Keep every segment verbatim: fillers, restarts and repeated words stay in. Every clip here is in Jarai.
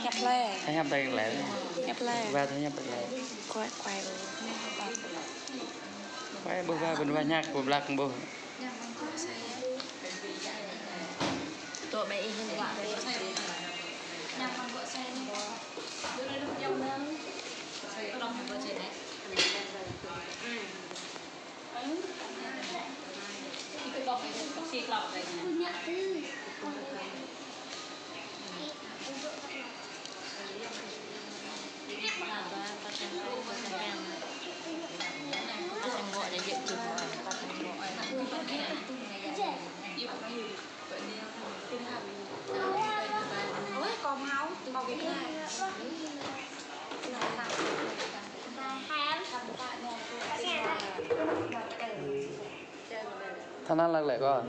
Hiăp lĕ. Hiăp lĕ. Hiăp lĕ. Ba hiăp lĕ. Kuai, kuai. Kuai ƀuh ba, ƀuh ba ñăk, ƀuh blak ƀuh. Tŏ mẹ ih hin. Ôi, con máu, màu Việt Nam. Thơnăn lăng lĕ kơ.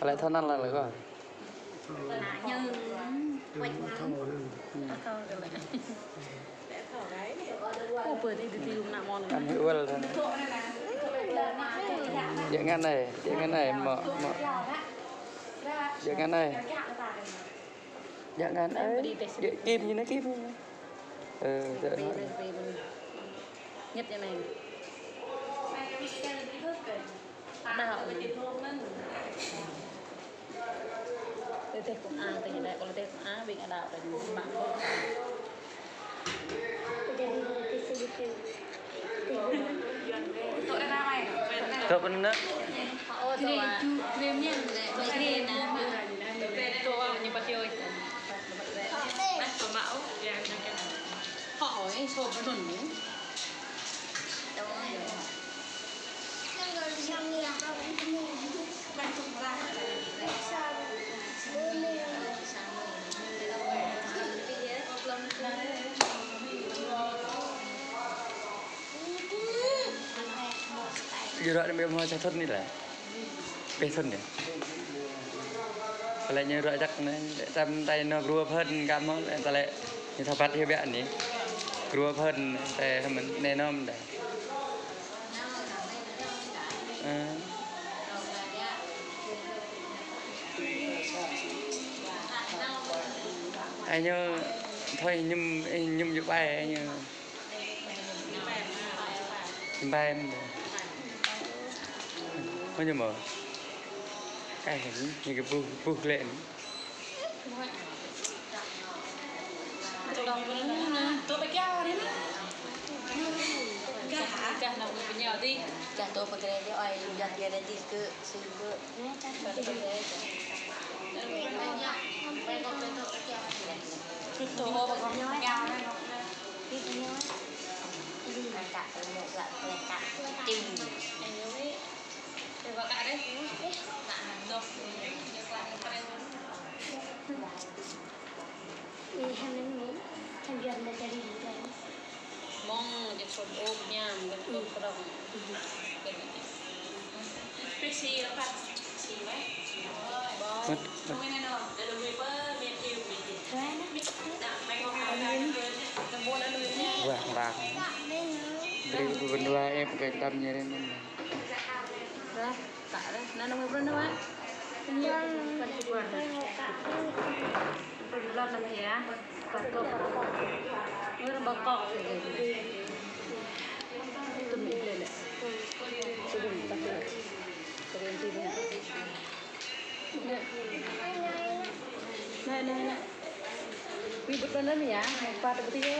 Lĕ thơnăn lăng lĕ kơ. Ăn hư uăl thơnăn. Djă ngăn anai, djă ngăn anai, mă, mă. Djă ngăn anai. Djă ngăn anai. Djă kim ñu anai, kim ñu anai. Ơ, djă ngăn anai. Ñĕt ñu anai. Đaŏ. Tơdah kơ a, tơdah kơ a, ƀing đaŏ tơdah mă. Tŏ pơ anŭn. Jơrŏk anai ƀu hmâo sa thŭn anai lĕ. Pĕ thŭn anai. Tơlơi ñu rŏk jăk anai, lĕ tăm tai ñu grua phơn kăm mơ̆n, lĕ tơlơi ñu thâo păt hĭ biă anai. Grua phơn, tơlơi hơmăn anai nôm đa. Ơ. Ai ñu, thôi ñum, ih ñum yŭ ƀai, ai ñu. Ƀai mơ̆n. Ơ ñu mơ̆. Kai hĭ, ñu kơ ƀuh, ƀuh lĕ. Gah tŏ pơkre đi, ơi, gah pơkre đi, ơi, gah pơkre đi kơ, sư kơ. Kơ tŏ pơkre. Mơ̆ng jơk sôm ôk ñam, gơ̆t ôk krong. Pisi lepas, si weh. Mơ̆t, mơ̆t. Wah, lăng. Brơi kơ ƀing đua ĕp kơ tăm ñu rên. Rah, kă rah. Năn năn mui brơi năn mă. Brơi lŏn năn hia. Kă kơ. Mui rah bơkŏk. Tŭm ih lĕ lĕ. Tŭm ih lĕ. Tŭm ih lĕ. Năn năn năn. Mui brơi năn hia. Pă tŭ bơti hia.